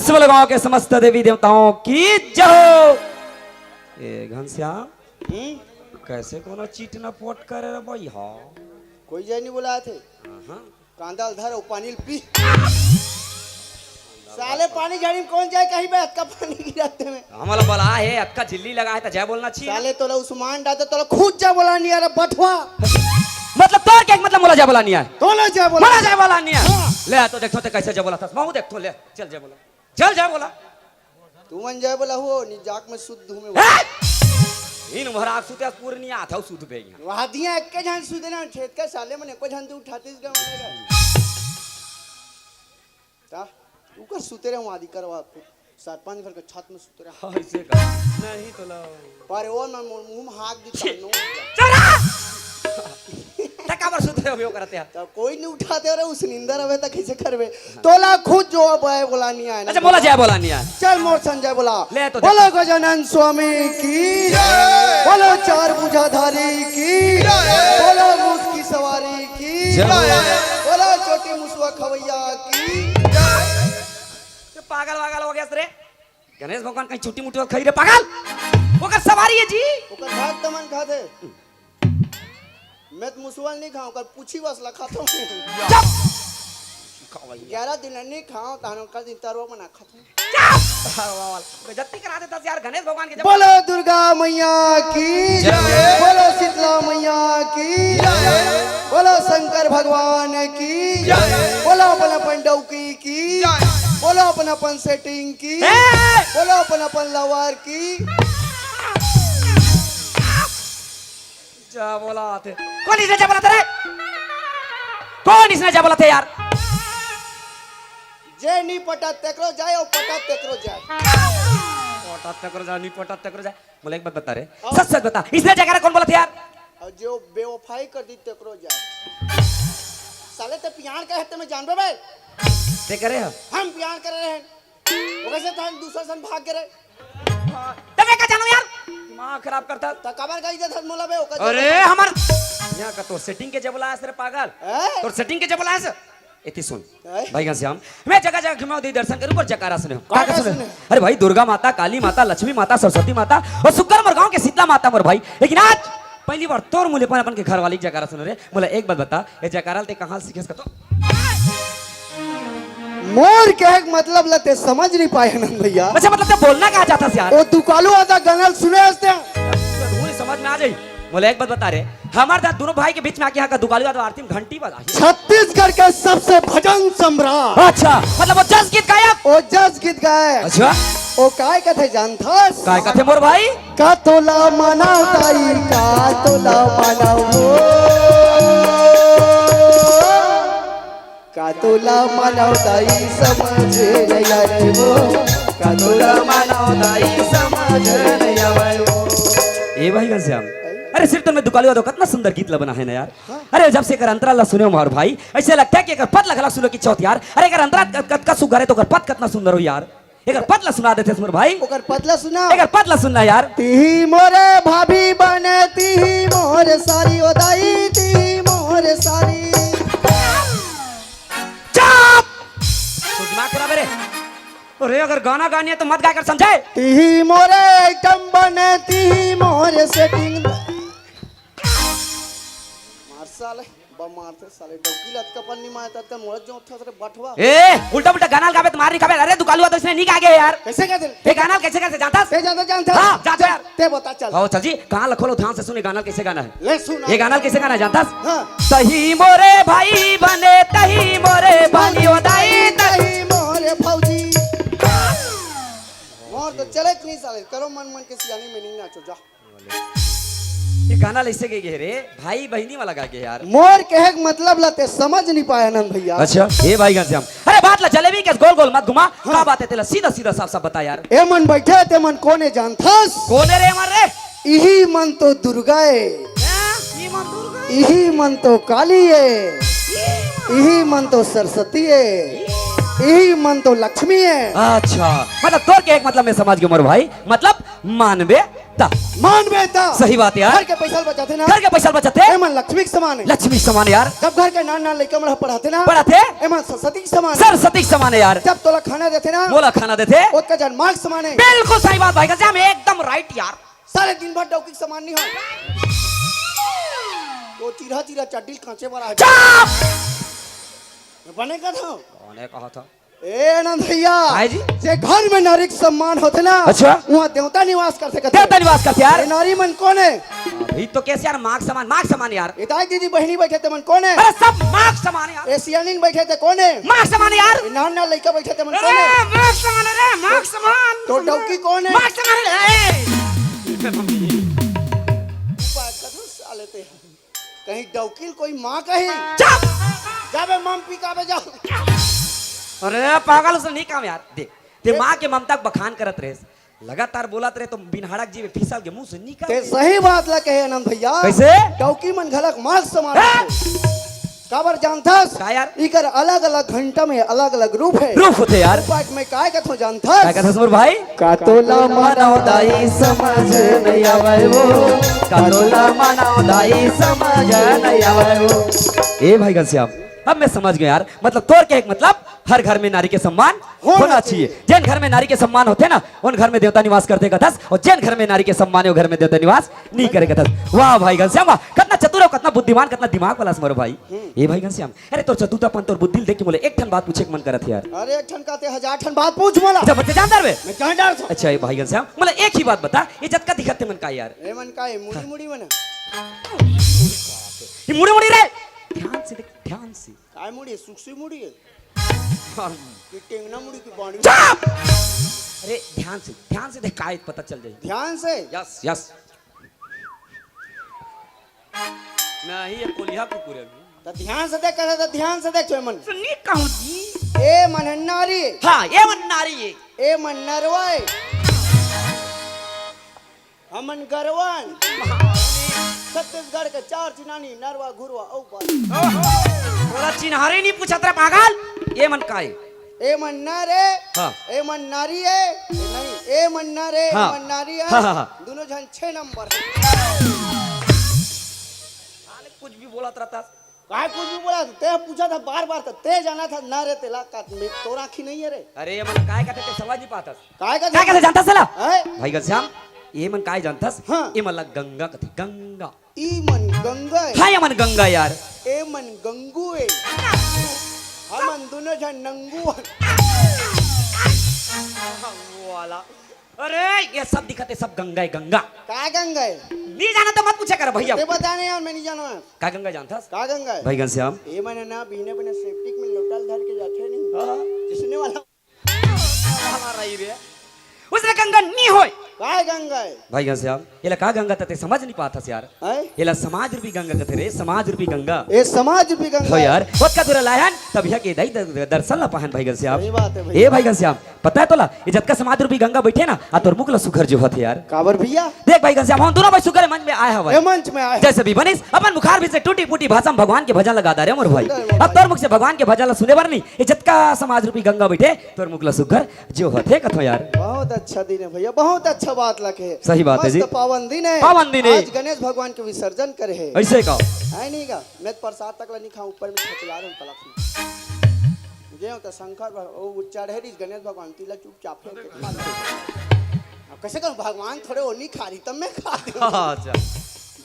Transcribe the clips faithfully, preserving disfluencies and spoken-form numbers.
सब गांव के समस्त देवी देवताओं की जय हो। ए घनश्याम, हम्म? कैसे कोनो चिट न पोट करे रे भैया? कोई जय नहीं बोला थे। हाँ। कांदा ल धर अउ पानी ल पी। साले पानी झाड़ी में कौन जाए कहीं बे, अतका पानी गिरत हे में। हमला बला हे, अतका झिल्ली लगा हे त जय बोलना चाहिए। साले तोला उस्मान डालते, तोला खुद जय बोला नहीं आ रहा बठवा। मतलब तोर के मतलब मोला जय बोला नहीं आय? तोला जय बोला। मोला जय बोला नहीं आय? हाँ। ले तो देखो ते कैसे जय बोला था। महू देखो ले, चल जय बोला। चल जय बोला। तुमन जय बोला हो, नि जाक में सुध धूमे हो। ए! इन भराक सुते पूर्णिया था सुध बे यहाँ। वहा दिया एक के झन सुध ना, खेत का साले मन एको झन तो उठातीस गाँव में। ता, उकर सुते रहे वहाँ दिकर वहाँ सात पाँच घर के छत में सुते रहे। हाँ, इसे का? नहीं तो ला। पर वो मैं मुंह में हाथ दी छे। तानो। चला! त काबर सुते रहे हो करते हैं? त कोई नहीं उठाते रहे, उस निंदर अबे त कैसे करबे? तोला खुद जो अब है बोला नहीं आय ना। अच्छा, मोला जय बोला नहीं आय। चल मोर संजय बोला। ले तो बोलो गजानन स्वामी की जय। बोलो चार भुजाधारी की जय। बोलो मुस्की सवारी की जय। बोलो चोटी मुसवा खवैया की जय। ये पागल वागल हो गया रे। गणेश भगवान कहीं चोटी मुसवा खाई रे पागल। ओकर सवारी है जी। ओकर भाग दमन खाते। मैं तो मुसवा ल नहीं खाऊं, कल पूछी बस ला खातो हूँ। चुप! ग्यारह दिन नहीं खाओ, तहन कल दिन तरुआ बना खातो हूँ। चुप! वाह, वाह, वाह। बेइज्जती करा देता यार, गणेश भगवान के जब बोलो दुर्गा मैया की जय। बोलो शीतला मैया की जय। बोलो शंकर भगवान की जय। बोलो अपन अपन डौकी की जय। बोलो अपन अपन सेटिंग की ए! बोलो अपन अपन लवर की। जा बोला थे। कौन इसने जा बोला था रे? कौन इसने जा बोला था यार? जे नी पटा तेकरो जाए और पटा तेकरो जाए। पटा तेकरो जाए, नी पटा तेकरो जाए। बोले एक बात बता रे। हाँ। सच सच बता। इसने जयकारा कौन बोला था यार? और जो बेवफाई कर दी तेकरो जाए। साले ते प्यार का हत्ते में जानबे बे? ते करे हो? हम प्यार करे रहे। वो कैसे था दूसरा सन भाग के रहे? तब मैं क्या जानू यार? दिमाग खराब करता। त काबर गाई देत हस मोला बे, ओकर अरे जगह हमर यहाँ का तोर सेटिंग के जब लायस रे पागल। हैं? तोर सेटिंग के जब लायस। एती सुन। हैं? भाई घनश्याम, मैं जगह जगह घुमाओ दी दर्शन करूँ पर जयकारा सुने। का का का सुने? सुने? अरे भाई दुर्गा माता, काली माता, लक्ष्मी माता, सरस्वती माता और सुकर मोर गांव के शीतला माता मोर भाई। लेकिन आज पहली बार तोर मुँह ले अपन अपन के घर वाली के जयकारा सुने रे। मोला एक बात बता, ये जयकारा ल ते कहाँ सीखेस का तो? मोर कहे के मतलब ल ते समझ नहीं पाए आनंद भैया। अच्छा, मतलब ते बोलना का चाहता यार? वो दुकालू आदा गाना ल सुने हस ते। तू नहीं समझ में आ जाई। मोला एक बात बता रे, हमार साथ दोनों भाई के बीच में आके यहाँ का दुकालू आदा आरती में घंटी बजा। छत्तीसगढ़ के सबसे भजन सम्राट। अच्छा, मतलब वो जस गीत गायक? वो जस गीत गायक। अच्छा। वो काय कथे जानथस? काय कथे मोर भाई? का तोला मनाव दाई, का तोला मनाव हो। का तोला मनाव दाई समझ नइ आवय वो। का तोला मनाव दाई समझ नइ आवय वो। ए भाई घनश्याम, अरे सिर्फ तोर में दुकालू आदा कतना सुंदर गीत ला बना है ना यार। हाँ। अरे जब से एकर अंतरा ला सुने हो मोर भाई, ऐसे लगता है कि एकर पद ला घला सुनो कि चौथ यार। अरे एकर अंतरा कत-, कतका सुघर है तो ओकर पद कतना सुंदर हो यार। एकर पद ला सुना देते मोर भाई। ओकर पद ला सुना। एकर पद ला सुनना यार। तिही मोरे भाभी बने, तिही मोरे सारी ओ दाई, तिही मोरे सारी। चुप! तोर दिमाग खराब है रे। अरे अगर गाना गानी है तो मत गाकर समझे। तिही मोरे आइटम बने, तिही मोरे सेटिंग। मार साले, बम मारथे साले, डौकी लत का पन्नी मारता त मोर जो था रे बठवा। ए, उल्टा उल्टा गाना गाबे त मार नहीं खाबे। अरे दुकालू आदा इसने नहीं गा गे यार। कैसे गा दे? ये गाना कैसे कैसे जानता? ते जानता जानता? हाँ, जानता यार। ते बता चल। आओ चल जी, कान ला खोलो ध्यान से सुने गाना कैसे गाना है। ले सुन। ये गाना कैसे गाना है जानता? हाँ। तही मोरे भाई बने, तही मोरे भाई ओ दाई, तही मोरे भौजी। मोर तो चले नहीं साले, करो मन मन के सियानी में नहीं नाचो जा। ये गाना ल ऐसे गे गे रे, भाई बहिनी वाला गा गे यार। मोर कहे के मतलब ला ते समझ नहीं पाए आनंद भैया। अच्छा, ए भाई घनश्याम, अरे बात ला जलेबी के गोल गोल मत घुमा। हाँ। का बात है तेला सीधा सीधा साफ साफ बता यार। ए मन बैठे ते मन कोने जानथस? कोने रे मन रे? इही मन तो दुर्गा ए। हैं? ई मन दुर्गा? इही मन तो काली ए। इही मन तो सरस्वती ए। इही मन तो लक्ष्मी ए। अच्छा, मतलब तोर कहे के मतलब मैं समझ गयो मोर भाई, मतलब मानबे ता। मान में ता। सही बात यार। घर के पैसा बचाथे ना। घर के पैसा बचाथे। एमन लक्ष्मी के समान हे। लक्ष्मी के समान यार। जब घर के नान नान लइका मन पढ़ाथे ना। पढ़ाथे। एमन सरस्वती के समान हे। सरस्वती के समान हे यार। जब तोला खाना देथे ना। मोला खाना देथे। ओतका जन माँ के समान हे। बिल्कुल सही बात भाई घनश्याम, एकदम राइट यार। सारे दिन भर डौकी के समान नहीं हो। तो चिरहा चिरहा चड्डी कांचे वाला है। चुप। बने का था? कौन है कहा था? ए आनंद भैया, भाई जी। जे घर में नारी के सम्मान होथे ना, अच्छा। उहाँ देवता निवास करथे कथे। देवता निवास करथे यार। ए नारी मन कोन हे? अभी तो कैसे यार, माँ के समान, माँ के समान यार। ए दाई दीदी बहिनी बैठे ते मन कोन हे? अरे सब माँ के समान यार। ए सियानिन बैठे ते कोन हे? माँ के समान यार। ए नान नान लइका बैठे ते मन कोन हे? अरे माँ के समान, अरे माँ के समान। तो डौकी कोन हे? माँ के समान, ए। बात कर साले ते। कहीं डौकी ल कोई माँ कही? चुप! जाबे मम पी काबे जाओ। अरे पागल, उसने नहीं काम यार। देख, ते माँ के ममता के बखान करत रहे, लगातार बोलत रहे तो बिनहाड़क जी में फिसल के मुंह से निकल ते गए। सही बात ला कहे आनंद भैया। कैसे? डौकी मन घलक माँ के समान हाँ? होथे। काबर जानथस? का यार? इकर अलग-अलग घंटा में अलग-अलग रूप हे। रूप होथे यार। रूप में काय कथो जानथस? काय कथस मोर भाई? का तोला मानव दाई समझ नहीं आवे वो, का तोला मानव दाई समझ नहीं आवे वो। ए भाई घनश्याम, अब मैं समझ गया यार, मतलब तोर के एक मतलब हर घर में नारी के सम्मान होना होना चाहिए। चाहिए। जेन घर में नारी के सम्मान होथे ना, उन घर में देवता निवास करथे कथस, और जेन घर में नारी के सम्मान हे, वो घर में देवता निवास नहीं करे कथस। वाह भाई घनश्याम, वाह, कतना चतुर हो, कतना बुद्धिमान, कतना दिमाग वाला हस मोर भाई। हम्म। ए भाई घनश्याम, अरे तोर चतुरतापन, तोर बुद्धि ल देख के मोला एक ठन बात पूछे के मन करत हे यार। अरे एक ठन का ते हजार ठन बात पूछ मोला। अच्छा, बच्चे जान डरबे? मैं जान डरथों। अच्छा, ए भाई घनश्याम, मोला एक ही बात बता, ये जतका दिखत हे मन का यार? ए मन का हे? मुड़ी मुड़ी मन। ये मुड़ी मुड़ी रे। ध्यान से देख, ध्यान से। काय मुड़ी हे? सुक्सी मुड़ी हे? हाँ। ये टेंगना मुड़ी की बांडी। चुप! अरे ध्यान से, ध्यान से देख, काय पता चल जाही। ध्यान से? Yes, yes. नहीं, ये कोलिहा कुकुर हे अभी। त ध्यान से देख, कहत हे त ध्यान से देख, ए मन। सुनिए कहूँ जी। ए मन नारी। हाँ, ए मन नारी हे। ए मन नरवा हे। हमन गरवा हन। छत्तीसगढ़ के चार चिनानी, नरवा, घुरवा, अउ बारी। तोला चिन्हारी नहीं पूछत रे पागल। ए मन का हे? ए मन नर हे, हाँ। ए मन नारी हे, नहीं, ए मन नर हे, हाँ। ए मन नारी हे, हाँ, हाँ, हाँ। दोनों झन छह नंबर हे। साले कुछ भी बोलत रहता। काय कुछ भी बोलत? ते पूछत हस बार बार, त ते जानत हस नर हे तेला का, मैं तोर आँखी नहीं हे रे। अरे, ए मन काय कथे ते समझ नहीं पाथस। काय कथे? काय कथे जानथस तेला? हैं? भाई घनश्याम, ए मन काय जानथस? हाँ। ए मन ला गंगा कथे, गंगा। ई मन गंगा हे। हाँ, ए मन गंगा यार। ए मन गंगू हे। हमन दोनों झन नंगू हन। वो वाला। अरे, ये सब दिखत हे, सब गंगा हे, गंगा। का गंगा हे? नहीं जाना तो मत पूछा कर भैया। ते बता नहीं यार, मैं नहीं जाना। का गंगा जानथस? का गंगा हे? भाई घनश्याम। ए मन ना बिहने बिहने सेप्टिक में लोटा ल धर के जाथे नहीं। हाँ। जिसने वाला वाला रही रे। उसने गंगा नहीं होय। का गंगा हे? भाई घनश्याम, एला का गंगा ते समझ नहीं पाथस यार। हैं? एला समाज रूपी गंगा कथे रे, समाज रूपी गंगा। ए समाज रूपी गंगा हो हे। यार, ओतका दूर लायन, तब यह के दाई द-, द-, दर्शन ला पाहन भाई घनश्याम। सही बात हे भैया। ए भाई घनश्याम, पता हे तोला, ये जतका समाज रूपी गंगा बैठे ना, आ तोर मुख ला सुघर जोहत हे यार। काबर भैया? देख भाई घनश्याम, हम दोनों भाई सुघर मंच में आए हवन। ए मंच में आए। जैसे भी बनिस, अपन मुखार भी से टूटी फूटी भाषा में भगवान के भजन लगा डारे मोर भाई। सुंदर बात। अब तोर मुख से भगवान के भजन ला सुने बर नहीं, ये जतका समाज रूपी गंगा बैठे, तोर मुख ला सुघर जोहत हे कथो यार। बहुत अच्छा दिन हे भैया, बहुत अच्छा बात लगे। सही बात हे जी। मस्त पावन दिन हे। पावन दिन हे। आज गणेश भगवान के विसर्जन करे हे। ऐसे का? हे नहीं का? मैं तो प्रसाद तक ला नहीं खाऊं, ऊपर में छठियार हूं, तलक में। जे होता शंकर भग-, वो चढ़े रही गणेश भगवान, तिला चुपचाप फेंक के खा ले। अब कैसे कहूं, भगवान थोड़े वो नहीं खा रही, तब मैं खा दूं। अच्छा।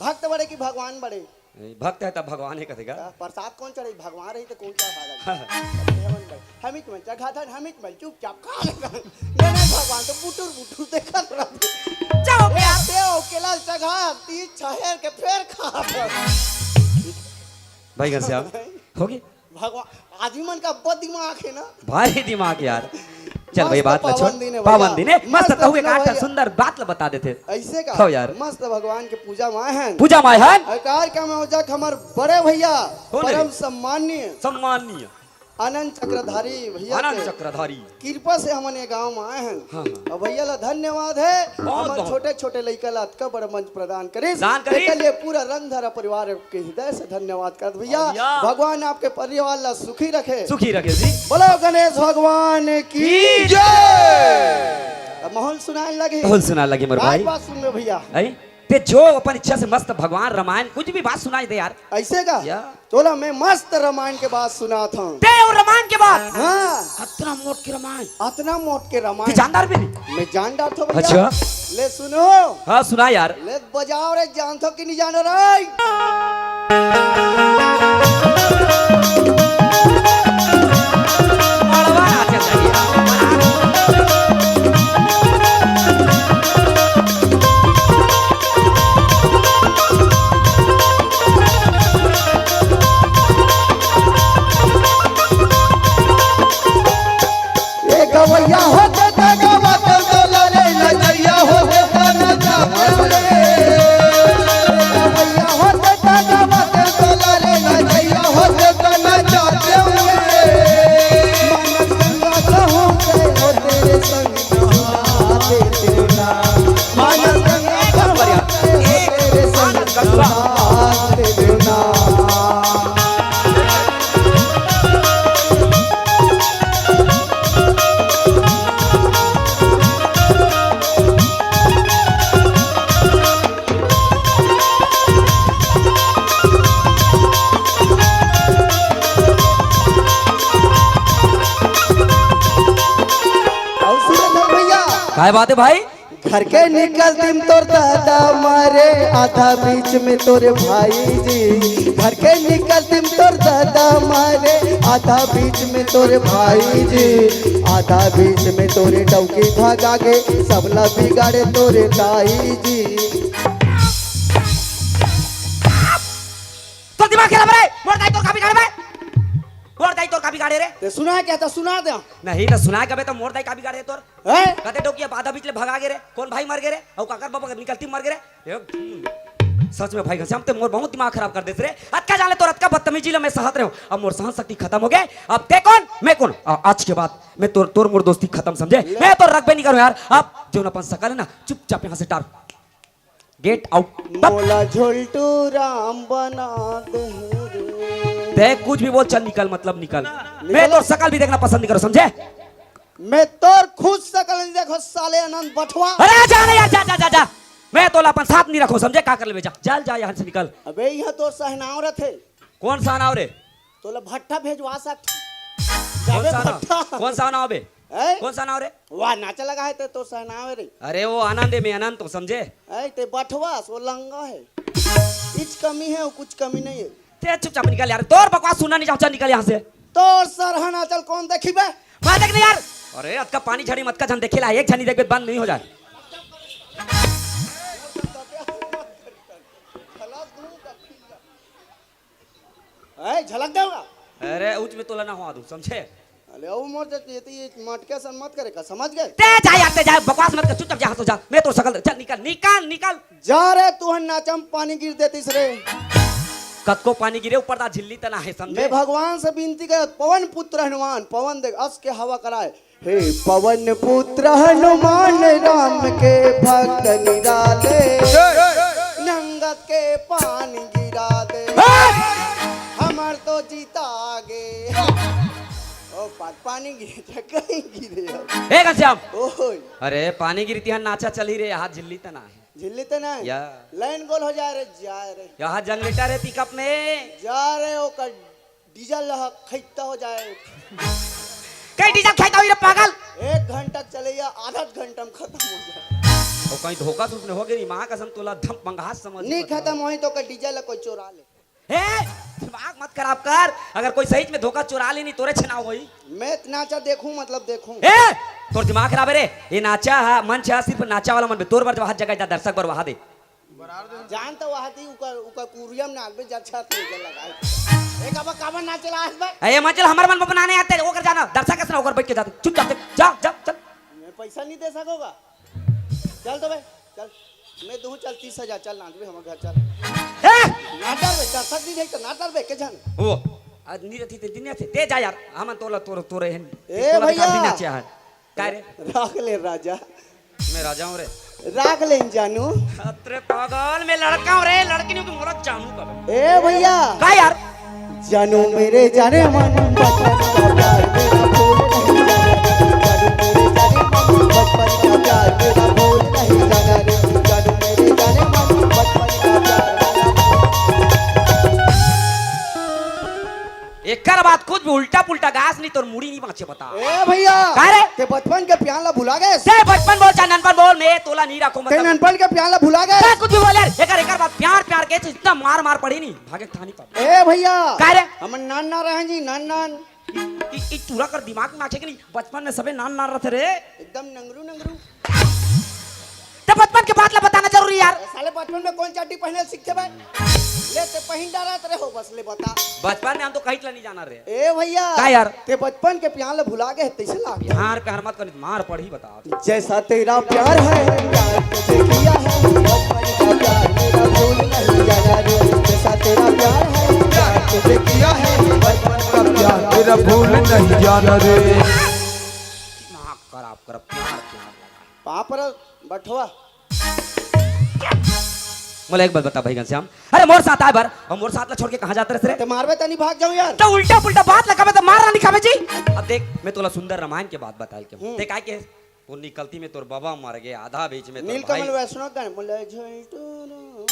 भक्त बड़े कि भगवान बड़े? ए, भक्त हे त भगवान हे कथे का? त प्रसाद कोन चढ़ाही? भगवान रही त कोन चढ़ा दे? हमिच मन चघाथन, हमिच मन चुपचाप खा लेथन। गणेश भगवान तो बुटुर बुटुर देखत रहथे। चुप यार। ए, ते अकेला चघा, तीज छहेर के फेर खा। भाई घनश्याम, होगे? भगवान, आदमी मन का अब्बड़ दिमाग हे ना। भारी दिमाग यार। चल मस्त भाई, बात ला छोड़। पावन दिन हे भैया। पावन दिन हे, मस्त मस्त तहु एक दिन हे आठ ठा भैया। सुंदर बात ला बता देथे। ऐसे का? हो यार। मस्त भगवान के पूजा माय हन। पूजा माय हन। अउ कार्यक्रम में हो जाक हमर बड़े भैया, कौन हे? परम सम्माननीय। सम्माननीय। आनंद चक्रधारी भैया आनंद के चक्रधारी। कृपा से हमन ये गांव में आए हन। हाँ, हाँ। अउ भैया ला धन्यवाद हे। बहुत, हमन बहुत। छोटे-छोटे लइका ला अतका बड़ा मंच प्रदान करिस। दान करिस। एकर लिए पूरा रंगधरा परिवार के हृदय से धन्यवाद करत भैया, भैया। भगवान आपके परिवार ला सुखी रखे। सुखी रखे जी। बोलो गणेश भगवान की की जय। जय। अब माहौल सुनाए लगे। माहौल सुनाए लगे मोर बात, भाई। बात सुन ले भैया। हैं? ते जो अपन इच्छा से मस्त भगवान रामायण कुछ भी बात सुनाई दे यार। ऐसे का? या। तोला मैं मस्त रामायण के बात सुनात हूँ। ते अउ रामायण के बात? हाँ। अतना मोट के रामायण। अतना मोट के रामायण। ते जानदार भी नहीं। मैं जान डारत हूँ भैया। अच्छा। ले सुनो। हाँ, सुना यार। ले बजाओ रे, जानथो कि नहीं जानो रे? ए गवैया हो के त गवा त तोला रे, नचैया हो के त नचा रे। ए गवैया हो के त गवा त तोला रे, नचैया हो के त नचा रे। मन गंगा कहूँ के हो तेरे संग नहाते तेरे नाम। मन गंगा कहूँ के हो तेरे संग नहाते तेरे नाम। अउ सुरेंद्र भैया, काय बात है भाई? घर के निकलतिम तोर दादा मारे, आधा बीच में तोरे भाई जी। घर के निकलतिम तोर दादा मारे, आधा बीच में तोरे भाई जी। आधा बीच में तोरे डौकी भगा गे, सबला बिगाड़े तोरे दाई जी। तोर दिमाग खराब रे, मोर दाई तोर का बिगाड़े बे? मोर दाई तोर का बिगाड़े रे? ते सुना क्या था, सुना दे। नहीं तो सुना कबे तो मोर दाई का बिगाड़े तोर? हैं? कते डौकी अब आधा बीच ले भगा गे रे? कोन भाई मर गे रे? अउ काकर बाबा निकलती मर गे रे? ए, सच में भाई घनश्याम, ते मोर बहुत दिमाग खराब कर देस रे। अतका जाने तोर अतका बदतमीजी ला मैं सहत रहे हूँ। अब मोर सहन शक्ति खत्म हो गए। अब ते कोन, मैं कोन? आ, आज के बाद मैं तोर, तोर मोर दोस्ती खत्म, समझे? ले। मैं तो रखबे नहीं करूँ यार। अब जो अपन सकल है ना, चुपचाप यहाँ से टार। Get out। मोला झोलटू राम बना दे रे। ते कुछ भी बोल, चल निकल, मतलब निकल। निकल। मैं तोर सकल भी देखना पसंद नहीं करूँ, समझे? मैं तोर खुद सकल नहीं देखो साले अनंत बठवा। अरे जा ना यार, जा, जा, जा, जा। मैं तोला अपन साथ नहीं रखूँ, समझे? का कर लेबे, जा, चल, जा यहाँ से निकल। अबे यहाँ तोर सहनाव रथे। कोन सहनाव रे? तोला भट्ठा भेजवा सकथों। कोन जाबे सहनाव? भट्ठा। कोन सहनाव बे? हैं? कोन सहनाव रे? वाह, नाचा लगा है ते तो सहनाव रे। अरे वो आनंद है, मैं अनंत हूँ, समझे? ऐ ते बठवा, सो लंगा है। इच कमी है, वो कुछ कमी नहीं है। ते चुपचाप निकल यार, तोर बकवास सुनना नहीं चाहूँ, चल निकल यहाँ से। तोर सरहन आचल कोन देखी बे? मैं देख नहीं यार। अरे अतका पानी झड़ी मत का झन देखे ला, एक झनी देख बे बंद नहीं हो जाए। ऐ झलक देगा। अरे उच में तोला ना हुआ दूँ, समझे? अरे ओ मोर जत ये, ये मटके सन मत करे का, समझ गए? ते जा यार, ते जा, बकवास मत कर, चुपचाप जा, यहाँ से जा। मैं तो सकल, चल निकल, निकल, निकल। जा रे, तुहन नाचम पानी गिर देतिस रे। कतको पानी गिरे ऊपर दा झिल्ली तना है, समझे? मैं भगवान से विनती करत, पवन पुत्र हनुमान, पवन देख अस के हवा कराए। हे पवन पुत्र हनुमान राम के भक्त निराले, नंगत के पानी गिरा दे। हे! हमर तो जीता आगे। ओ पा-, पानी गिरे, कहीं गिरे अब। ए घनश्याम। ओए। अरे पानी गिरती है, नाचा चली रे, हाथ झिल्ली तना है। झिल्ली तो नहीं। या। लाइन गोल हो जाए रे, जाए रे। यहाँ जनरेटर है पिकअप में। जा रे, ओकर डीजल ह खैता हो जाए। कई डीजल खैता होई रे पागल? एक घंटा चले या, आधा घंटा में खत्म हो जाए। और कहीं धोखा से उसने हो गई, माँ कसम तोला धम पंगास समझ नहीं मत खत्म होई तो का डीजल कोई चोरा ले। ए, दिमाग मत खराब कर। अगर कोई सही में धोखा चोरा ले नहीं तोरे छनाव होई। मैं त नाचा देखूं, मतलब देखूं। ए, तोर दिमाग खराब है रे। ये नाचा है, मंच है, सिर्फ नाचा वाला मन में। तोर बर जब हाथ जगह जा, दर्शक बर वहा दे। जान तो वहा दी, उकर, उकर कुरियम ना आगबे जा छत में जल लगाए। एक अब काबर नाचे ला आज बे? ए, मंच ल हमर मन बनाने आते, ओकर जाना, दर्शक कस ना ओकर बैठ के जाते। चुपचाप चल, जा, जा, चल। मैं पैसा नहीं दे सकोगा। चल तो बे, चल। मैं दूँ चल तीस हजार, चल नाच बे, हमर घर चल। ए! नाटर बे, दर्शक नहीं देखते, नाटर बे, के जान? वो, आज नहीं रहती ते दिन नहीं आते, ते जा यार, हमन तोला, तोर, तोरे हैं। ए तोला भैया। दिखा दिन नाचे है। काय रे? राख ले राजा। मैं राजा हूँ रे। राख ले जानू। अतरे पागल, मैं लड़का हूँ रे, लड़की नहीं हूँ, तू मोला जानू का बे। ए भैया। का यार? जानू मेरे जाने मन बचपन का प्यार मेरा भूल नहीं जाने। जानू मेरे जाने मन बचपन का प्यार तोर मुड़ी नहीं बांचे, बता। ए भैया, का रे? ते बचपन के प्यार ला भुला गए? ते बचपन बोल चाहे ननपन बोल, मैं तोला नहीं रखूं, ते मतलब ननपन के प्यार ला भुला गए? ते कुछ भी बोल यार, एकर, एकर बात प्यार, प्यार के इतना मार, मार पड़ी नहीं, भागे थानी पर। ए भैया, का रे? हम नान ना रहे जी, नान नान। ई, ई, ई टूरा कर दिमाग में आछे कि नहीं? बचपन में सबे नान नान रहते रे। एकदम नंगरू, नंगरू। तो बचपन के बात ला बताना जरूरी यार। साले बचपन में कौन चड्डी पहने सीखते भाई? ले ते पहिन डारा तेरे हो बस ले बता। बचपन में हम तो कहीं ला नहीं जाना रे। ए भैया। का यार? ते बचपन के प्यार ला भुला गए तैसे ला। प्यार प्यार मत कर, मार पड़ी बता। जैसा तेरा प्यार है, प्यार तुझे किया है, बचपन का प्यार मेरा भूल नहीं जाना रे। जैसा तेरा प्यार है, प्यार तुझे किया है, बचपन का प्यार मेरा भूल नहीं जाना रे। दिमाग खराब कर, प्यार प्यार लगा। पापर बठवा। मोला एक बात बता भाई घनश्याम, अरे मोर साथ आए बर, और मोर साथ ला छोड़ के कहाँ जाते रहे रे? ते मारबे तनी भाग जाऊं यार। तो उल्टा पुल्टा बात लगाबे तो मार रानी खाबे जी। अब देख, मैं तोला सुंदर रामायण के बात बताए के हूँ। हम्म। ते काय के? वो निकलती में तोर बाबा मर गए, आधा बीच में तोर नीलकमल भाई। वैष्णव गाने बोले, "झंटू रो।"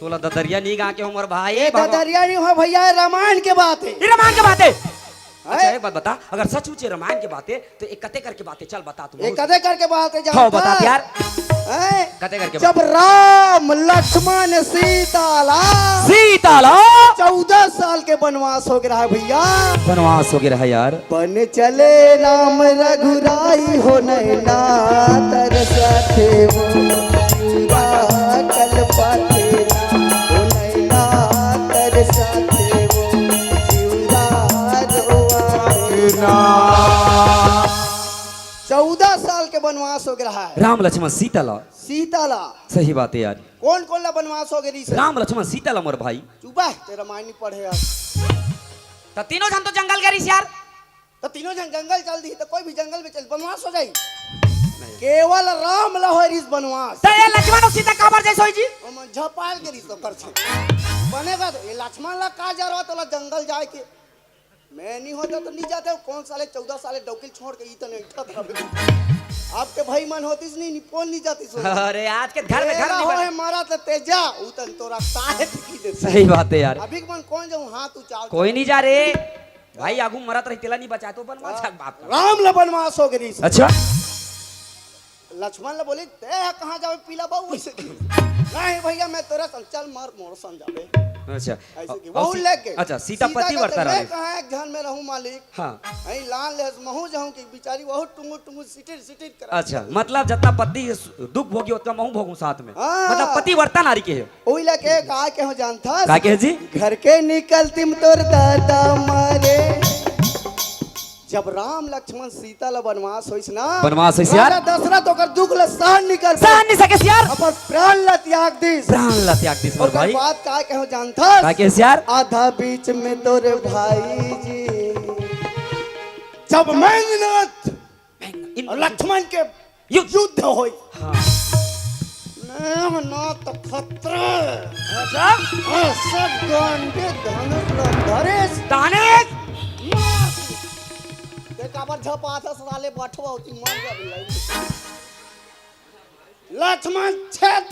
तोला ददरिया नहीं गा के हो मोर भाई, ये बाबा। ददरिया नहीं हो भैया, ये रामायण के बात है। ये रामायण के बात है। अच्छा, हैं? एक बात बता, अगर सचमुच ये रामायण के बात है, तो एक कते करके बात है, चल बता तू। एक कते करके बात है, हाँ, जानता बता है? यार। हैं? कते करके जब बात। राम, लक्ष्मण, सीता ला सीता ला। चौदह साल के वनवास हो गया है भैया। वनवास हो गया है यार। बन चले राम रघुराई हो नैना तरसा थे वो, चूरा कल पाथे ना, हो नैना तरसा थे वो, चूरा रोआ थे ना। चौदह साल के वनवास हो गया है। राम लक्ष्मण सीता ला। सीता ला। सही बात है यार। कौन कौन ला वनवास हो गया रीस? राम लक्ष्मण सीता ला मोर भाई। चुप है, तेरा मायनी पढ़े यार। तो तीनों जन तो जंगल गए रीस यार। तो तीनों जन जंगल चल दी, तो कोई भी जंगल में चल, वनवास हो जाई। केवल राम ला होय रीस वनवास। तो ये लक्ष्मण और सीता काबर जैसे होई जी? ओमन झपाल के रीस ओकर छे। बनेगा तो ये लक्ष्मण ला का जरूरत होला जंगल जाए के? मैं नहीं होता तो नहीं जाते। कौन साले चौदह साले डौकिल छोड़ के इतने उठा था। आपके भाई मन होतीस नहीं, नहीं, कौन नहीं जातीस। अरे आज के घर में घर तेरा नहीं होए बना। मारा तो तेजा, उतन तोरा काहे ठिकी दे। सही बात है यार। अभी के मन कौन जाऊं, हाँ तू चाल। कोई नहीं जा रे। भाई आगू मरत रही, तेला नहीं बचाए तो बनवा हाँ। छक बाप का। राम ला बनवास हो गई। अच्छा। लक्ष्मण ला बोले, "ते ह कहाँ जावे पीला बाबू वैसे की?" "नहीं भैया, मैं तोरा संग चल मार मोर संग जावे।" अच्छा। ऐसे की, और वहू सी-, लेके। अच्छा, सीता सीता पति कहते, वर्ता "मैं रही। कहाँ एक घर में रहूं मालिक?" हाँ। यही लान ले महू जाऊं कि बेचारी वहू टुंगु टुंगु सिटिर सिटिर कर। अच्छा, मतलब जितना पति दुख भोगी उतना महू भोगू साथ में। हाँ। मतलब पतिव्रता नारी के है। ओई ला के का के हो जानथस? का के जी? घर के निकलती में तोर दादा मारे। जब राम लक्ष्मण सीता ला बनवास होइस ना, बनवास होइस यार। राजा दशरथ ओकर दुख ला सहन निकल सहन नहीं सके यार। अपन प्राण ला त्याग दिस। प्राण ला त्याग दिस मोर ओकर भाई। बाद का के हो जानथस? का के यार? आधा बीच में तोरे भाई जी। जब मेघनाथ इन- और लक्ष्मण के युद्ध। युद्ध होई। हाँ। नाम ना तो खतरा। अच्छा। ऐसे गांडे धनुष न धरे। ताने। देख, काबर झपाथस साले बठवा होती, मर जा बिल्ला। लक्ष्मण छेद।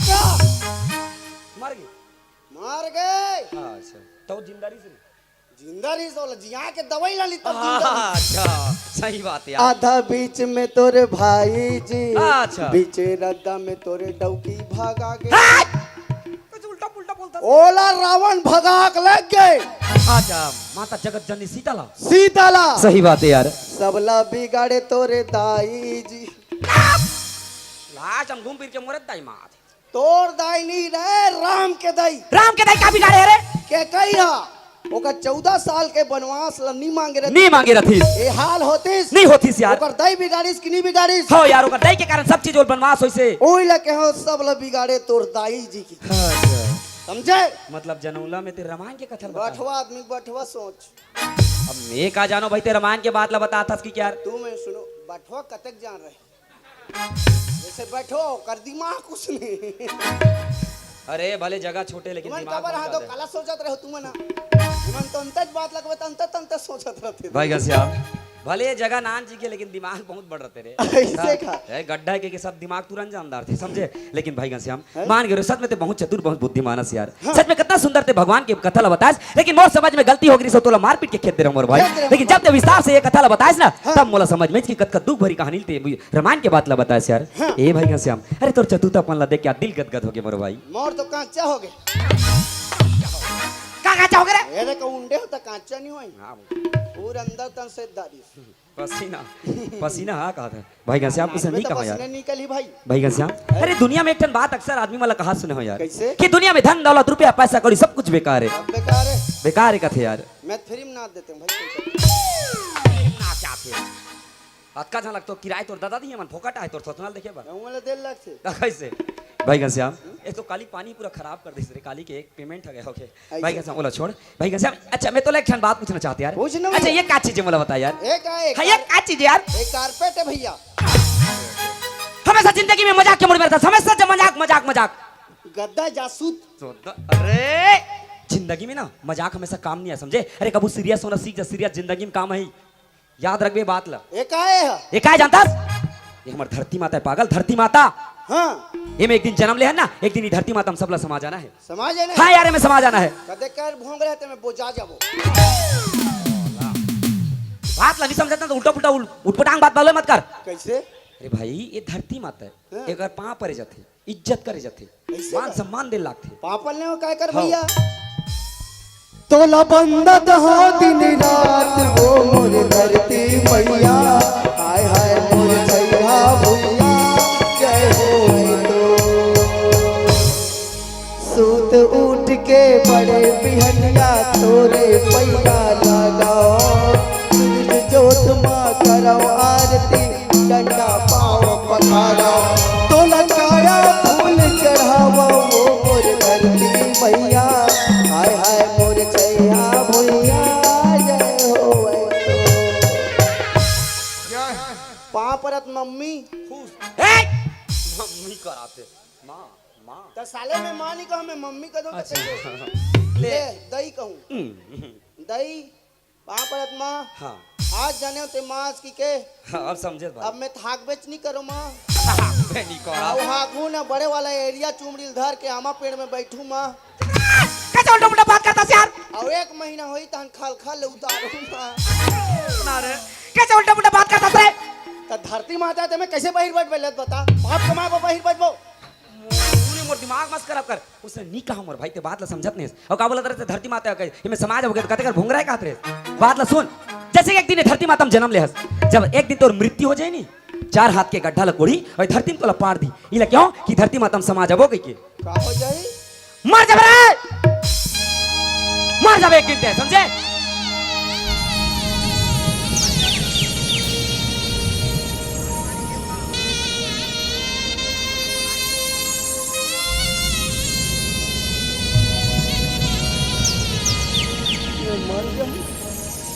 मर गई। मर गए। हाँ, अच्छा। तो जिंदा रही से? जिंदा रही से, जिया के दवाई ला ली तब जिंदा रही। अच्छा, सही बात है यार। आधा बीच में तोरे भाई जी, अच्छा। बीचे रद्दा में तोरे डौकी भागा गे। हाँ! कुछ उल्टा पुल्टा बोलता। ओला रावण भगाक लग गए। अच्छा, माता जगत जननी सीता ला। सीता ला। सही बात है यार। सबला बिगाड़े तोरे दाई जी। लास्ट हम घूम फिर के मोरे दाई माँ। तोर दाई नहीं रहे, राम के दाई। राम के दाई का बिगाड़े रे? केकई हा ओकर चौदह साल के बनवास ला नी मांगे रहती। नी मांगे रहती। ए हाल होतिस। नी होतिस यार। ओकर दाई बिगाड़िस कि नी बिगाड़िस? हो यार, ओकर दाई के कारण सब चीज ओल बनवास होइसे। ओई ला कहो सब ला बिगाड़े तोर दाई जी की। अच्छा। समझे? मतलब जनौला में ते रामायण के कथा बता। बठवा आदमी बठवा सोच। अब मैं का जानो भाई, ते रामायण के बात ला बताथस कि क्या? तू मैं सुनो, बठवा कतक जान रहे? जैसे बैठो, कर दिमाग कुछ नहीं। अरे, भले जगह छोटे, लेकिन तुमन दिमाग काबर बहुत हाथ दो, ज्यादा है। काला सोचत रहो तुमन ना। तुमन तो अंतज बात लगबे, तो अंत, अंत सोचत रहते। भाई घनश्याम, भले ये जगह नान जी के, लेकिन दिमाग बहुत बड़ रथे रे। ऐसे का? ए, गड्ढा के, के सब दिमाग तुरंत जानदार थे, समझे? लेकिन भाई घनश्याम, हैं? मान गए रे, सच में ते बहुत चतुर, बहुत बुद्धिमान हस यार। हाँ। सच में कितना सुंदर ते भगवान के कथा ला बताएस, लेकिन मोर समझ में गलती हो गई, सो तोला मारपीट के खेद दे रहा हूँ मोर भाई। खेद दे रहा हूँ। लेकिन जब ते विस्तार से ये कथा ला बताएस ना, हाँ। तब मोला समझ में कि कतका दुख भरी कहानी ते रामायण के बात ला बताएस यार। हाँ। ए भाई घनश्याम, अरे तोर चतुरतापन ला देख के दिल गदगद हो गए मोर भाई। मोर तो कांचा हो गए। का कांचा हो गए रे? ए देखो, उंडे हो तो कांचा नहीं होई। हाँ। पूरा अंदर तन से दादी। पसीना, पसीना हा कहा था। भाई घनश्याम, कुछ नाक में नहीं तो कहा यार। पसीना निकली भाई। भाई घनश्याम, अरे दुनिया में एक ठन बात अक्सर आदमी मन ला कहा सुने हो यार। कैसे? कि दुनिया में धन दौलत रुपया पैसा कौड़ी सब कुछ बेकार है। सब बेकार है। बेकार है कथे यार। मैं फ्री में नाच देते हूँ भाई। ना क्या थे? अतका झन लगतो किराए तोर दादा दिए मन फोकट आए तोर थोथनाल देखे बर। कहूँ वाला देर लग से। तो कैसे? भाई घनश्याम, ये तो काली पानी पूरा खराब कर दिस रे, काली के एक पेमेंट हो गया, ओके। ऐसे? भाई घनश्याम, ओला छोड़। भाई घनश्याम, अच्छा, मैं तोला एक ठन बात पूछना चाहते यार। पूछ ना अच्छा, भैया। ये का चीज है, मोला बता यार। ये का है? हाँ, ये का चीज है यार? ये कारपेट है भैया। हमेशा जिंदगी में मजाक के मूड में रहता, हमेशा जब मजाक, मजाक, मजाक। गद्दा जासूद। तो द-, अरे, जिंदगी में ना मजाक हमेशा काम नहीं है, समझे? अरे, कबू सीरियस होना सीख जा, सीरियस जिंदगी में काम है। याद रखबे बात ला। ये का है? ये का है जानता? ये हमर धरती माता है पागल, धरती माता। हाँ। ये में एक दिन जन्म ले है ना, एक दिन ये धरती माता हम सब ला समा जाना है। समा जाना है? हाँ यार, ये में समा जाना है। कदे कर भोंग रहे ते मैं बोजा जाबो। बात ला नहीं समझता तो उल्टा पुल्टा उल-, उटपटांग बात बोले मत कर। कैसे? अरे भाई, ये धरती माता है, हाँ। एक बार पाँव परे जाते। इज्जत करे जाथे, ऐसे मान का? सम्मान दे लागथे। पापल ने वो काय कर हाँ। भैया? तोला बंदत हो दिन रात वो मोर धरती मैया, हाय हाय मोर छैया भुइया, जय हो तो। सूत उठ के बड़े बिहनिया तोरे पैया लगाओ, सूरज जोत मा करव आरती, डंडा पाँव पखारा, तोला काया फूल चढ़ावा, वो मोर धरती मैया, हाय हाय मोर छैया भुइया, जय होवै तो। पाँव परत मम्मी। खुश। ए! मम्मी कराते। माँ, माँ। त साले मैं माँ नहीं कहूँ, मैं मम्मी कह दूँ तो अच्छा। कैसे? ले। ले, दई कहूँ। हम्म। दई, पाँव परत माँ। हाँ। आज जाने होते माँ आज की के। हाँ, अब समझे भाई। अब मैं थाक बेच नहीं करो माँ। थाक बे नहीं करो। अब हागू ना बड़े वाला एरिया चुमड़ील धर के आमा पेड़ में बैठू माँ। कैसे उल्टा पुल्टा बात करता यार? और एक महीना होई तहन खाल खाल ले उतारू माँ। ना रे, कैसे उल्टा पुल्टा बात करता रे? त धरती माता ते मैं कैसे बहिर बैठ बेलत बता? बाप कमाए बहिर बैठबो। तूने मोर दिमाग मत खराब कर। उसने नी कहा मोर भाई, ते बात ला समझत नहीं। और का बोलत रहे, धरती माता के, ये में समाज हो गया, तो कते कर भोंगरा है कहत रहे। बात ला सुन, जैसे कि एक दिन ये धरती माता में जन्म ले हस, जब एक दिन तोर मृत्यु हो जाए नी, चार हाथ के गड्ढा ला कोड़ी और धरती में तोला पाड़ दी। इला क्यों कि धरती माता में समाज अब हो गई के? का हो जाई? मर जब रे, मर जब एक दिन ते, समझे?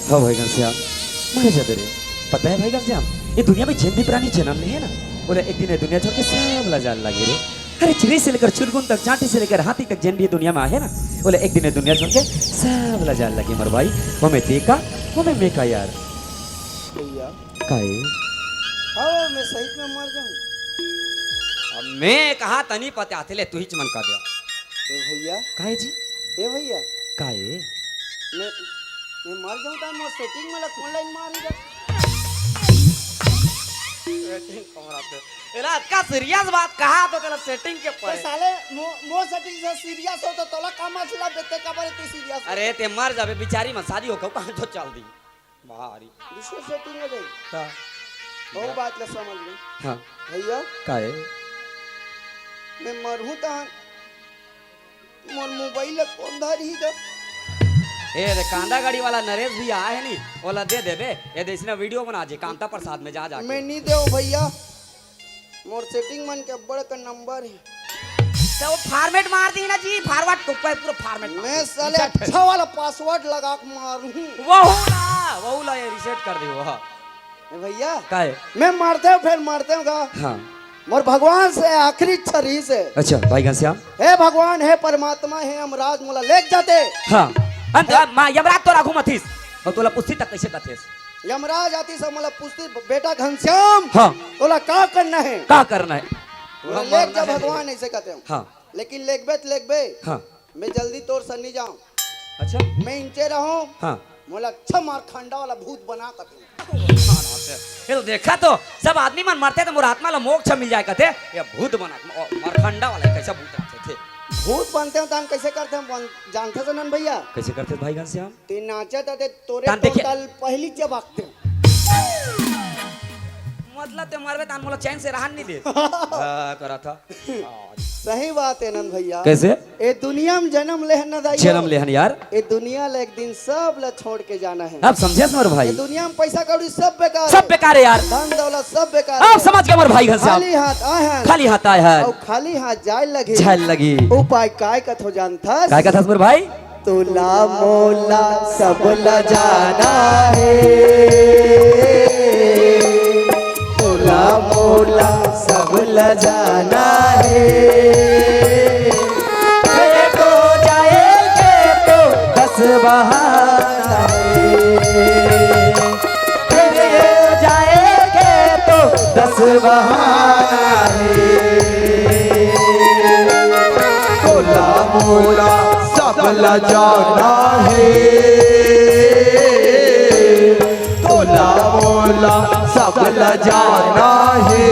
हाँ भाई घनश्याम, मर जाबे रे। पता है भाई घनश्याम, ये दुनिया में जिन भी प्राणी जन्म ले है ना, बोले एक दिन ये दुनिया छोड़ के सब ला जान लगे रे। अरे चिड़ै से लेकर चुरगुन तक, चांटी से लेकर हाथी तक, जिन भी ये दुनिया में आए है ना, बोले एक दिन ये दुनिया छोड़ के सब ला जान लगे मोर भाई। वो मैं देखा, वो मैं, मैं का यार। भैया। काहे? हाँ, मैं सही में मर जाऊँ। अब मैं कहा तनी पता आते ले, तू ही चमन का दे। ए भैया। काहे जी? ए भैया। काहे? मैं, मैं मर जाऊँ तो मोर सेटिंग वाला कौन लाइन मारी रे? सेटिंग कौन रात? एला अतका सीरियस बात कहा तो तेला सेटिंग के ए पड़े। साले, मो-, मोर सेटिंग से सीरियस हो तो तोला का मतलब बेते का बारे तू सीरियस हो? अरे ते मर जाबे बिचारी में शादी हो कहाँ तो चल दी। भारी। दूसरा सेटिंग हो जाई। का? वो बात ला समझ ले। हाँ। भैया। काहे? मैं मरहूँ तहन मोर मोबाइल ला कौन धरही गा? ए रे, कांदा गाड़ी वाला नरेश भैया आए है नी, ओला दे देबे। ये दे इसने वीडियो बना जे कांता प्रसाद में जा जाके। मैं नहीं देव भैया, मोर सेटिंग मन के अब्बड़ का नंबर है। तो वो फॉर्मेट मार दी ना जी, फॉरवर्ड तो पूरा, पूरा फॉर्मेट मार मैं दी। साले reset। अच्छा वाला पासवर्ड लगा के मारूँ। वहू ला, वहू ला ये reset कर दे वो। ए भैया, काहे? मैं मरते हूँ, फिर मरते हूँ का? हाँ। मोर भगवान से आखिरी इच्छा रहिस हे। अच्छा, भाई घनश्याम। हे भगवान, हे परमात्मा, हे यमराज, मोला लेके जाते। हाँ। अंत हे- माँ यमराज तो राखू मथिस। और तोला पुस्ती तक कैसे कथेस? यमराज आतिस अउ मोला पूछतिस, "बेटा घनश्याम, हाँ। तोला का करना हे?" का करना हे? मोला लेग जा भगवान, अइसे कहतेंव। हाँ। लेकिन लेगबे त लेगबे। हाँ। मैं जल्दी तोर संग नइ जांव। अच्छा। मैं इंचे रहूं। हाँ। मोला अच्छा मारखंडा वाला भूत बना कथे। ए तो देखा तो, सब आदमी मन मरथे त मोर आत्मा ला मोक्ष मिल जाय कथे। ये भूत बना, ओ, मारखंडा वाला, ये कइसा भूत रहिथे? भूत बनतेंव तहान कइसे करतेंव, जानथस नन भइया? कइसे करथे भाई घनश्याम? ते नाचत हस ते तोरे तहान देखे। तोतल पहिली चबाकतेंव। मतलब ते मरबे तहान मोला चैन से रहन नइ दे। हाँ, करत हस। सही बात हे नन भइया। कइसे? ए दुनिया म जनम लेहन न दाई हो। जनम लेहन यार। ए दुनिया ल एक दिन सब ल छोड़ के जाना हे। अब समझेस मोर भाई। ए दुनिया म पइसा कौड़ी सब बेकार हे। सब बेकार हे यार। धन दौलत सब बेकार हे। अब समझ गे मोर भाई घनश्याम। खाली हाथ आए हन। खाली हाथ आए हन। अउ खाली हाथ जाए लगही। जाए लगही। उपाय काय कथों जानथस? काय कथस मोर भाई? तोला मोला सब ल जाना हे। तोला मोला सब ल जाना हे। ए तो जाए के तो दस बहाना हे। ए जाए के तो दस बहाना हे। तोला मोला सब ल जाना हे। तोला मोला सब ल जाना हे।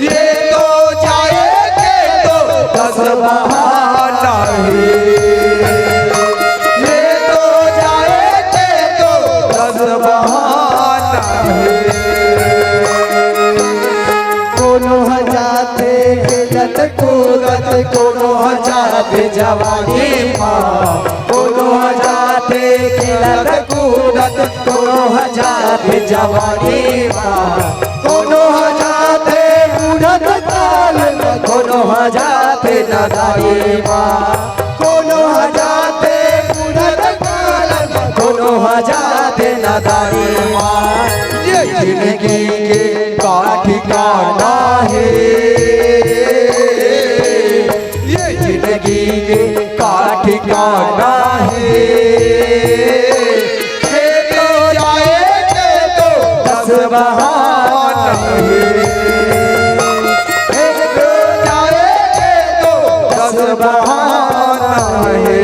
ये तो जाए के तो दस बहाना हे। ये तो जाए के तो दस बहाना हे। कोनो ह जाथे खेलत कूदत, कोनो ह जाथे जवानी मा, कोनो ह जाथे खेलत कूदत, कोनो ह जाथे जवानी मा, कोनो ह जाथे बूढ़त काल मा, कोनो ह जाथे नदानी मा, कोनो ह जाथे बूढ़त काल मा, कोनो ह जाथे नदानी मा। ये जिंदगी के का ठिकाना हे, ये जिंदगी के का ठिकाना हे। खेत जाए के तो दस बहाना हे, खेत जाए के तो दस बहाना हे।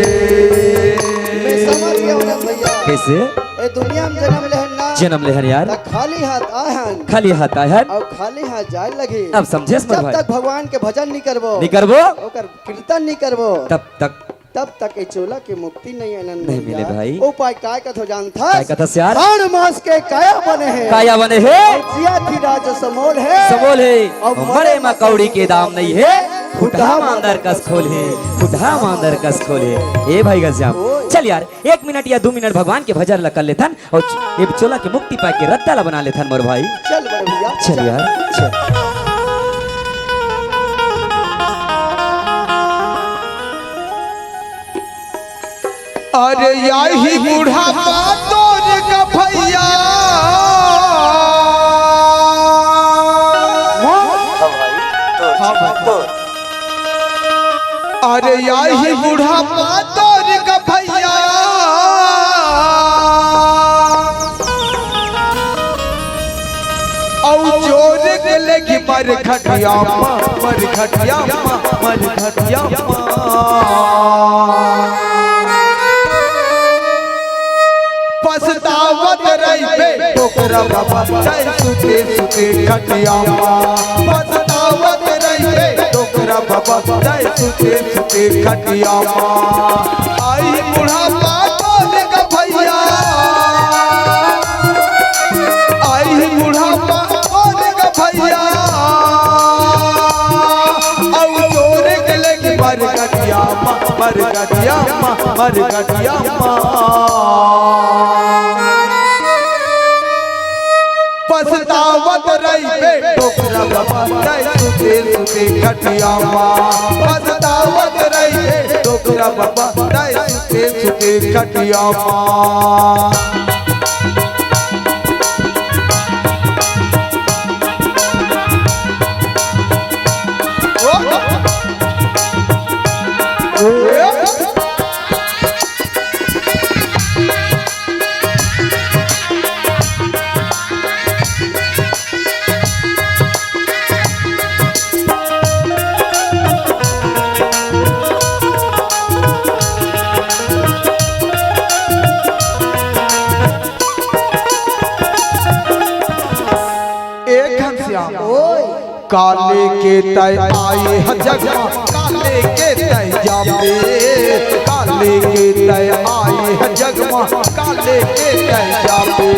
मैं समझ गया हूँ ना भैया। कैसे? ए दुनिया में जन्म लेहन ना। जन्म लेहन यार। त खाली हाथ आए हन। खाली हाथ आए हन। अउ खाली हाथ जाए लगी। अब समझेस मोर जब भाई। तक भगवान के भजन नहीं करबो। नहीं करबो। ओकर कीर्तन नहीं करबो। तब तक। तब तक ए चोला के मुक्ति नहीं आनंद नहीं मिले भैया। भाई। उपाय काय कथो जानथस? काय कथस यार? साढ़ मास के काया बने हे। काया बने हे। अउ जिया थी राज समोल हे। समोल हे। अउ मरे म कौड़ी के दाम नहीं हे। फुटहा मांदर कस खोल हे। फुटहा मांदर कस खोल हे। ए भाई घनश्याम, ओए। चल यार, एक मिनट या दू मिनट भगवान के भजन ल कर लेथन अउ च-, ए चोला के मुक्ति पाए के रद्दा ल बना लेथन मोर भाई। चल बड़े भैया, चल चल। यार, चल। अरे याही बुढ़ापा तोर का भैया। हाँ भाई, तोर, हाँ भाई। तोर। अरे याही बुढ़ापा तोर का भैया, अउ जोर के लेके मर खटिया मा, मर खटिया मा, मर खटिया मा। पछतावत रहिबे डोकरा बाबा, जाय सुते सुते खटिया मा। पछतावत रहिबे डोकरा बाबा, जाय सुते सुते खटिया मा। आही बुढ़ापा तोर का भैया, आही बुढ़ापा तोर का भैया, अउ जोर के लेके मर खटिया मा, मर खटिया मा, मर खटिया मा। पछतावत रहिबे डोकरा बाबा, जाय सुते सुते खटिया मा। पछतावत रहिबे डोकरा बाबा, जाय सुते सुते खटिया मा। श्याम। ओए। काले के तैं आए ह जग मा, काले के तैं जाबे, काले के तैं आए ह जग मा, काले के तैं जाबे।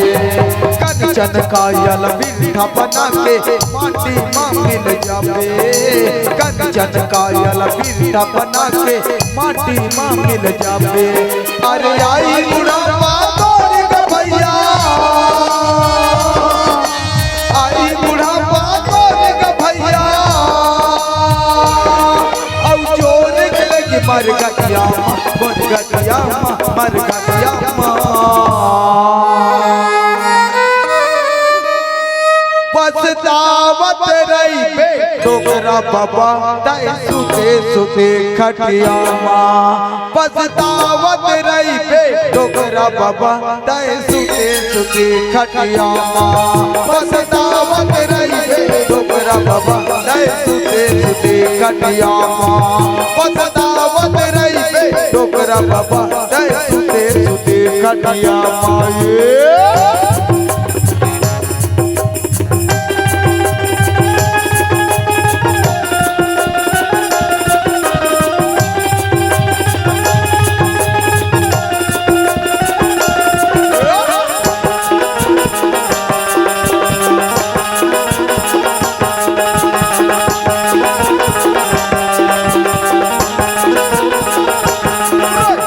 कंचन कायल बिरथा बना के माटी मा मिल जाबे, कंचन कायल बिरथा बना के माटी मा मिल जाबे। अरे आई बुढ़ापा तोर ग भैया, आई बुढ़ापा तोर ग भैया, अउ जोर के लगी मरगटिया मा, मरगटिया मा, मरगटिया मा। पछतावत रहिबे डोकरा बाबा, तैं सुते सुते खटिया मा। पछतावत रहिबे डोकरा बाबा, तैं सुते सुते खटिया मा। पछतावत रहिबे डोकरा बाबा, तैं सुते सुते खटिया मा। पछतावत रहिबे डोकरा बाबा, तैं सुते सुते खटिया मा। ए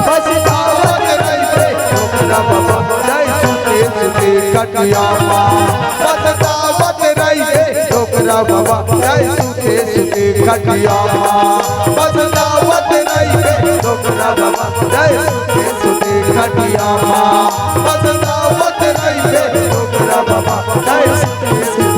पछतावत रहिबे डोकरा बाबा, तैं सुते सुते खटिया मा। पछतावत रहिबे डोकरा बाबा, तैं सुते सुते खटिया मा। पछतावत रहिबे डोकरा बाबा, तैं सुते सुते खटिया मा। पछतावत रहिबे डोकरा बाबा, तैं सुते सुते